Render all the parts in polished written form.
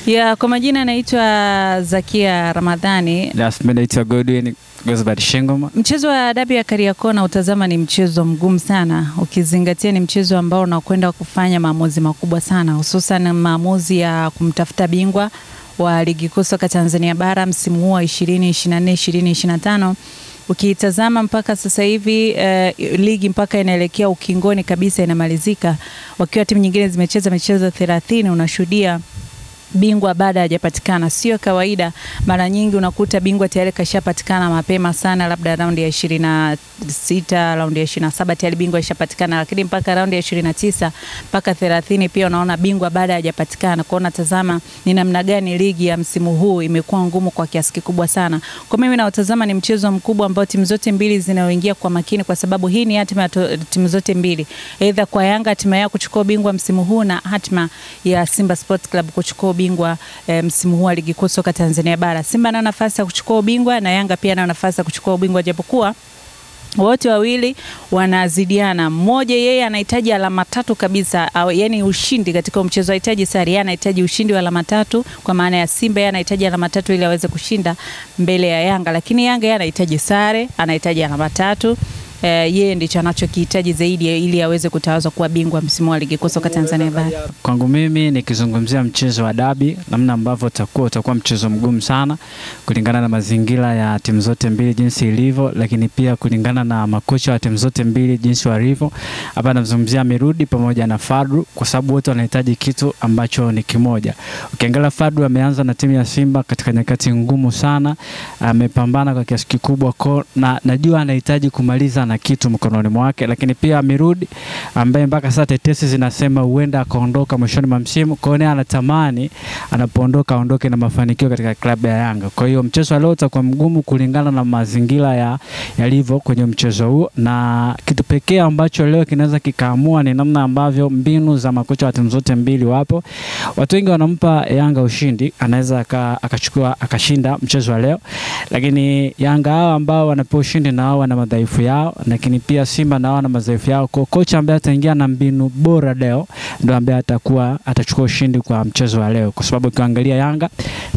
Ya, kwa majina naitwa Zakia Ramadhani. Mimi naitwa Godwin Gosbert Shengoma. Mchezo wa dabi ya Kariakoo na utazama ni mchezo mgumu sana, ukizingatia ni mchezo ambao unakwenda kufanya maamuzi makubwa sana, hususan maamuzi ya kumtafuta bingwa wa ligi kuu soka Tanzania bara msimu huu wa 2024 2025. Ukitazama mpaka sasa hivi ligi mpaka inaelekea ukingoni kabisa, inamalizika wakiwa timu nyingine zimecheza michezo 30, unashuhudia bingwa bado hajapatikana. Sio kawaida, mara nyingi unakuta bingwa tayari kashapatikana mapema sana, labda raundi ya 26, raundi ya 27 tayari bingwa ishapatikana, lakini mpaka raundi ya 29 mpaka 30 pia unaona bingwa bado hajapatikana. Kwa unatazama ni namna gani ligi ya msimu huu imekuwa ngumu kwa kiasi kikubwa sana. Kwa mimi nautazama ni mchezo mkubwa ambao timu zote mbili zinaoingia kwa makini, kwa sababu hii ni hatima ya timu zote mbili. Aidha kwa Yanga hatima yao kuchukua bingwa msimu huu na hatima ya Simba Sports Club kuchukua bingwa msimu huu wa ligi kuu soka Tanzania bara. Simba ana nafasi ya kuchukua ubingwa na Yanga pia ana nafasi ya kuchukua ubingwa, japokuwa wote wawili wanazidiana. Mmoja yeye anahitaji alama tatu kabisa, au yani ushindi katika mchezo, anahitaji sare, yeye anahitaji ushindi wa alama tatu, kwa maana ya Simba yeye anahitaji alama tatu ili aweze kushinda mbele ya Yanga, lakini Yanga yeye anahitaji sare, anahitaji alama tatu. Yeye ndicho anachokihitaji zaidi ili aweze kutawazwa kuwa bingwa msimu wa ligi kuu soka Tanzania bara. Kwangu mimi nikizungumzia mchezo wa dabi, namna ambavyo utakuwa mchezo mgumu sana kulingana na mazingira ya timu zote mbili jinsi ilivyo, lakini pia kulingana na makocha wa timu zote mbili jinsi walivyo. Hapa namzungumzia Mirudi pamoja na Fadru, kwa sababu wote wanahitaji kitu ambacho ni kimoja. Ukiangalia Fadru ameanza na timu ya Simba katika nyakati ngumu sana, amepambana kwa kiasi kikubwa na najua anahitaji kumaliza na kitu mkononi mwake, lakini pia Mirudi ambaye mpaka sasa tetesi zinasema huenda akaondoka mwishoni mwa msimu, kwa hiyo anatamani anapoondoka aondoke na mafanikio katika klabu ya Yanga. Kwa hiyo mchezo leo utakuwa mgumu kulingana na mazingira yalivyo kwenye mchezo huu, na kitu pekee ambacho leo kinaweza kikaamua ni namna ambavyo mbinu za makocha wa timu zote mbili wapo. Watu wengi wanampa Yanga ushindi, anaweza akachukua akashinda mchezo wa leo, lakini Yanga hao ambao wanapewa ushindi na wao wana madhaifu yao, lakini pia Simba na wana madhaifu yao. Kwa kocha ambaye ataingia na mbinu bora leo ndio ambaye atachukua ushindi kwa mchezo wa leo, kwa sababu ukiangalia Yanga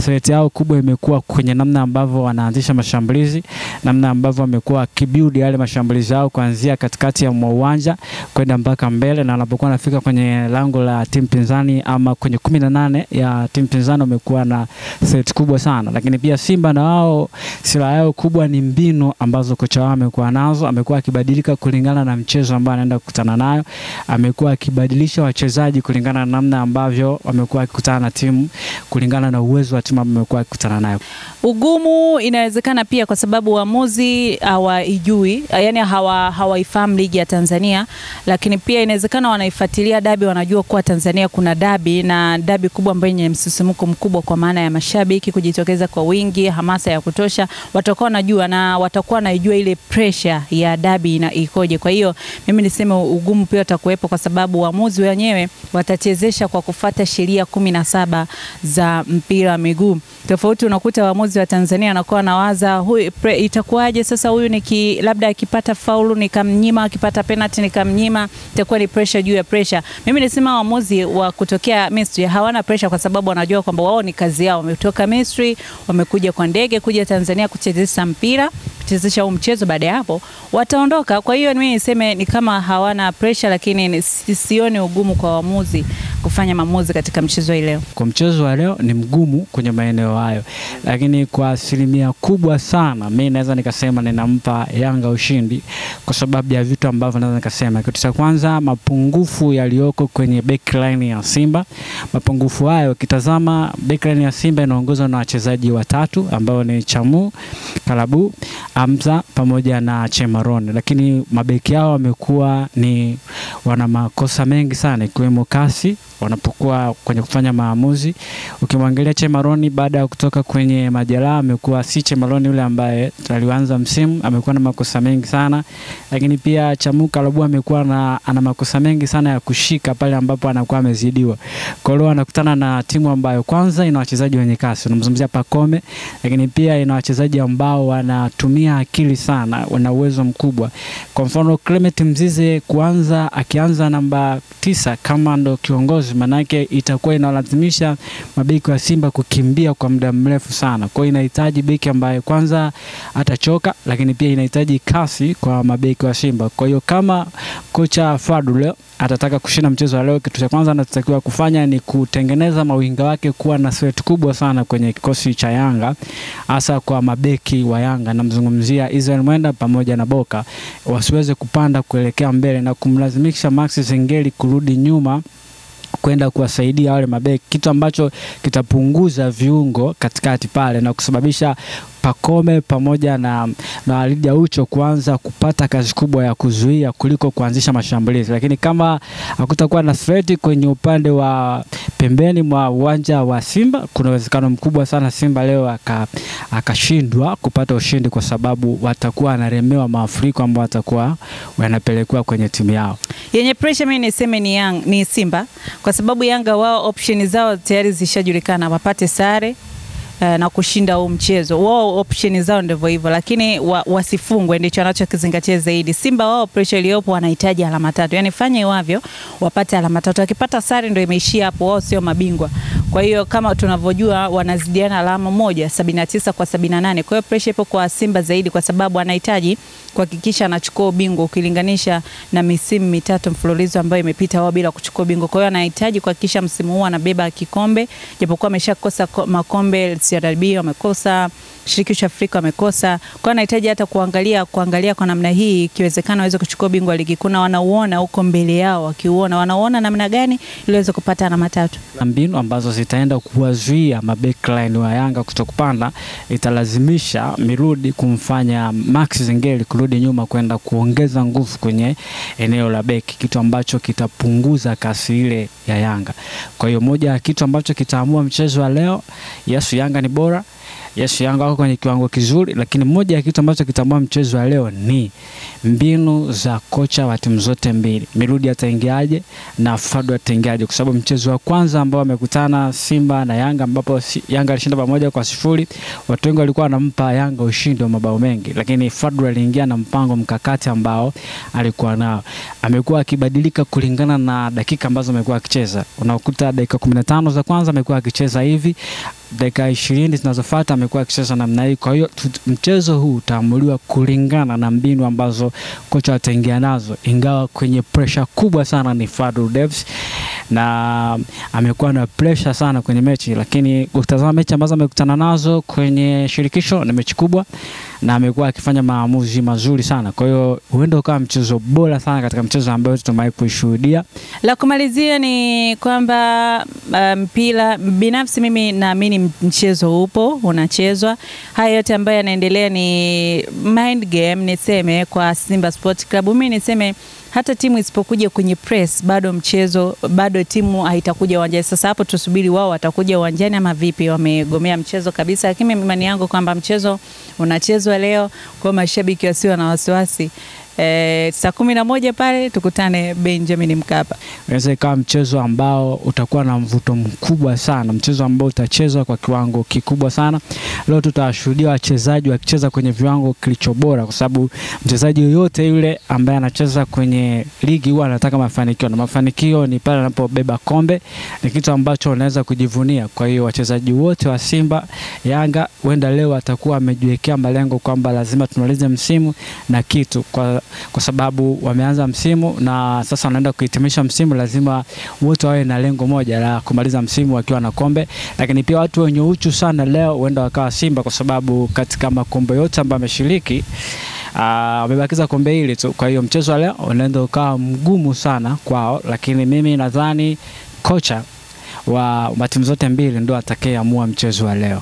threat yao kubwa imekuwa kwenye namna ambavyo wanaanzisha mashambulizi, namna ambavyo wamekuwa kibuild yale mashambulizi yao kuanzia katikati ya uwanja kwenda mpaka mbele, na wanapokuwa wanafika kwenye lango la timu pinzani ama kwenye 18 ya timu pinzani wamekuwa na threat kubwa sana. Lakini pia Simba na wao silaha yao kubwa ni mbinu ambazo kocha wao amekuwa nazo, amekuwa akibadilika kulingana na mchezo ambao anaenda kukutana nayo, amekuwa akibadilisha wachezaji kulingana na namna ambavyo wamekuwa akikutana na timu, kulingana na uwezo wa timu ambayo amekuwa akikutana nayo. Ugumu inawezekana pia kwa sababu waamuzi hawaijui, yani hawaifahamu ligi ya Tanzania, lakini pia inawezekana wanaifuatilia dabi, wanajua kuwa Tanzania kuna dabi na dabi kubwa ambayo yenye msisimko mkubwa kwa maana ya mashabiki kujitokeza kwa wingi, hamasa ya kutosha, watakuwa wanajua na watakuwa wanaijua ile pressure ya dabi na ikoje. Kwa hiyo mimi niseme ugumu pia utakuwepo kwa sababu waamuzi wenyewe watachezesha kwa kufuata sheria 17 za mpira wa miguu. Tofauti unakuta waamuzi wa Tanzania anakuwa anawaza huyu itakuwaje sasa, huyu niki labda akipata faulu nikamnyima, akipata penalty nikamnyima, itakuwa ni pressure juu ya pressure. Mimi nisema waamuzi wa kutokea Misri hawana pressure kwa sababu wanajua kwamba wao ni kazi yao, wametoka Misri, wamekuja kwa ndege kuja Tanzania kuchezesha mpira, kuchezesha huu mchezo, baada ya hapo wataondoka. Kwa hiyo mimi niseme ni kama hawana pressure, lakini sioni ugumu kwa waamuzi kufanya maamuzi katika mchezo leo. Kwa mchezo wa leo ni mgumu kwenye maeneo hayo, lakini kwa asilimia kubwa sana mimi naweza nikasema ninampa Yanga ushindi kwa sababu ya vitu ambavyo naweza nikasema. Kitu cha kwanza, mapungufu yaliyoko kwenye backline ya Simba. Mapungufu hayo ukitazama backline ya Simba inaongozwa na wachezaji watatu ambao ni Chamu, Kalabu, Hamza pamoja na Chemaron, lakini mabeki yao wamekuwa ni wana makosa mengi sana ikiwemo kasi. wanapokuwa kwenye kufanya maamuzi. Ukimwangalia Chemaroni baada ya kutoka kwenye majeraha, amekuwa si Chemaroni yule ambaye alianza msimu, amekuwa na makosa mengi sana. Lakini pia Chamuka Lobu amekuwa ana makosa mengi sana ya kushika pale ambapo anakuwa amezidiwa. Kwa hiyo anakutana na timu ambayo kwanza ina wachezaji wenye kasi, unamzungumzia Pacome, lakini pia ina wachezaji ambao wanatumia akili sana, wana uwezo mkubwa. Kwa mfano Clement Mzize kuanza, akianza namba 9 kama ndo kiongozi, manake itakuwa inalazimisha mabeki wa Simba kukimbia kwa muda mrefu sana. Kwa hiyo inahitaji beki ambaye kwanza atachoka, lakini pia inahitaji kasi kwa mabeki wa Simba. Kwa hiyo kama kocha Fadlu leo atataka kushinda mchezo wa leo, kitu cha kwanza anatakiwa kufanya ni kutengeneza mawinga wake kuwa na threat kubwa sana kwenye kikosi cha Yanga, hasa kwa mabeki wa Yanga. Namzungumzia Israel Mwenda pamoja na Boka, wasiweze kupanda kuelekea mbele na kumlazimisha Max Zengeli kurudi nyuma kwenda kuwasaidia wale mabeki, kitu ambacho kitapunguza viungo katikati pale na kusababisha Pacome pamoja na Walid Aucho kuanza kupata kazi kubwa ya kuzuia kuliko kuanzisha mashambulizi. Lakini kama hakutakuwa na threat kwenye upande wa pembeni mwa uwanja wa Simba, kuna uwezekano mkubwa sana Simba leo akashindwa kupata ushindi, kwa sababu watakuwa wanaremewa maafriko ambao watakuwa wanapelekwa kwenye timu yao. Yenye pressure mimi niseme ni Simba, kwa sababu Yanga wao option zao tayari zishajulikana, wapate sare na kushinda huu mchezo. Wao option zao ndivyo hivyo, lakini wasifungwe ndicho anachokizingatia zaidi. Simba wao pressure iliyopo wanahitaji alama 3. Yaani fanya iwavyo wapate alama 3. Wakipata sare ndio imeishia hapo, wao sio mabingwa. Kwa hiyo kama tunavyojua wanazidiana alama moja, 79 kwa 78. Kwa hiyo pressure ipo kwa Simba zaidi, kwa sababu anahitaji kuhakikisha anachukua ubingwa ukilinganisha na misimu mitatu mfululizo ambayo imepita wao bila kuchukua ubingwa. Kwa hiyo anahitaji kuhakikisha msimu huu anabeba kikombe, japokuwa ameshakosa makombe CRB, wamekosa shirikisho Afrika, wamekosa. Kwa hiyo anahitaji hata kuangalia kwa namna hii ikiwezekana aweze kuchukua ubingwa ligi. Kuna wanauona huko mbele yao, wakiuona wanaona namna gani ili waweze kupata alama 3. Mbinu ambazo zitaenda kuwazuia mabackline wa Yanga kutokupanda, italazimisha Mirudi kumfanya Max Zengeli kurudi nyuma kwenda kuongeza nguvu kwenye eneo la beki, kitu ambacho kitapunguza kasi ile ya Yanga. Kwa hiyo moja ya kitu ambacho kitaamua mchezo wa leo, yes Yanga ni bora, yes Yanga wako kwenye kiwango kizuri, lakini moja ya kitu ambacho kitaamua mchezo wa leo ni mbinu za kocha wa timu zote mbili. Mirudi ataingiaje na Fadlu ataingiaje, kwa sababu mchezo wa kwanza ambao wamekutana Simba na Yanga, ambapo Yanga alishinda 1-0, watu wengi walikuwa wanampa Yanga ushindi wa mabao mengi, lakini Fadlu aliingia na mpango mkakati ambao alikuwa nao. Amekuwa akibadilika kulingana na dakika ambazo amekuwa akicheza. Unakuta dakika 15 za kwanza amekuwa akicheza hivi, dakika 20 zinazofuata amekuwa akicheza namna hii. Kwa hiyo mchezo huu utaamuliwa kulingana na mbinu ambazo kocha ataingia nazo, ingawa kwenye pressure kubwa sana ni Fadlu Davids, na amekuwa na pressure sana kwenye mechi, lakini ukitazama mechi ambazo amekutana nazo kwenye shirikisho ni mechi kubwa na amekuwa akifanya maamuzi mazuri sana. Kwa hiyo huenda ukawa mchezo bora sana katika mchezo ambao tumewahi kushuhudia. La kumalizia ni kwamba mpira binafsi mimi naamini mchezo upo unachezwa. Haya yote ambayo yanaendelea ni mind game niseme kwa Simba Sport Club. Mimi niseme hata timu isipokuja kwenye press bado mchezo, bado timu haitakuja uwanjani. Sasa hapo tusubiri wao watakuja uwanjani ama vipi, wamegomea mchezo kabisa. Lakini imani yangu kwamba mchezo unachezwa leo, kwa mashabiki wasio na wasiwasi. Saa 11 pale tukutane Benjamin Mkapa. Inaweza ikawa mchezo ambao utakuwa na mvuto mkubwa sana, mchezo ambao utachezwa kwa kiwango kikubwa sana. Leo tutashuhudia wachezaji wakicheza kwenye viwango kilicho bora, kwa sababu mchezaji yoyote yule ambaye anacheza kwenye ligi huwa anataka mafanikio, na mafanikio ni pale anapobeba kombe, ni kitu ambacho unaweza kujivunia. Kwa hiyo wachezaji wote wa Simba, Yanga huenda leo watakuwa wamejiwekea malengo kwamba lazima tumalize msimu na kitu, kwa sababu wameanza msimu na sasa wanaenda kuhitimisha msimu, lazima wote wawe na lengo moja la kumaliza msimu wakiwa na kombe. Lakini pia watu wenye uchu sana leo huenda wakawa Simba, kwa sababu katika makombe yote ambayo ameshiriki wamebakiza kombe hili tu. Kwa hiyo mchezo wa leo unaenda ukawa mgumu sana kwao, lakini mimi nadhani kocha wa timu zote mbili ndio atakayeamua mchezo wa leo.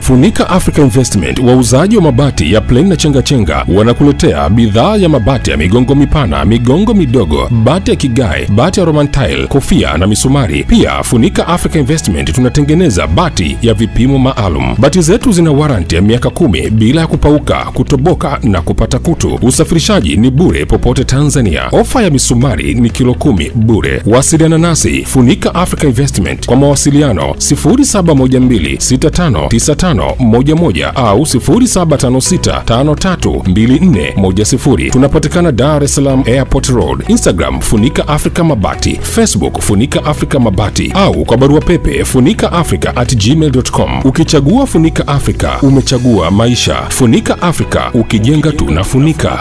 Funika Africa Investment, wauzaji wa mabati ya plain na chengachenga, wanakuletea bidhaa ya mabati ya migongo mipana, migongo midogo, bati ya kigae, bati ya Roman tile, kofia na misumari. Pia Funika Africa Investment tunatengeneza bati ya vipimo maalum. Bati zetu zina warranty ya miaka 10 bila ya kupauka, kutoboka na kupata kutu. Usafirishaji ni bure popote Tanzania. Ofa ya misumari ni kilo 10 bure. Wasiliana nasi Funika Africa Investment kwa mawasiliano 0712659511 au 0756532410. Tunapatikana Dar es Salaam Airport Road. Instagram Funika Africa Mabati, Facebook Funika Africa Mabati au kwa barua pepe funikaafrica@gmail.com. Ukichagua Funika Africa umechagua maisha. Funika Africa, ukijenga tunafunika.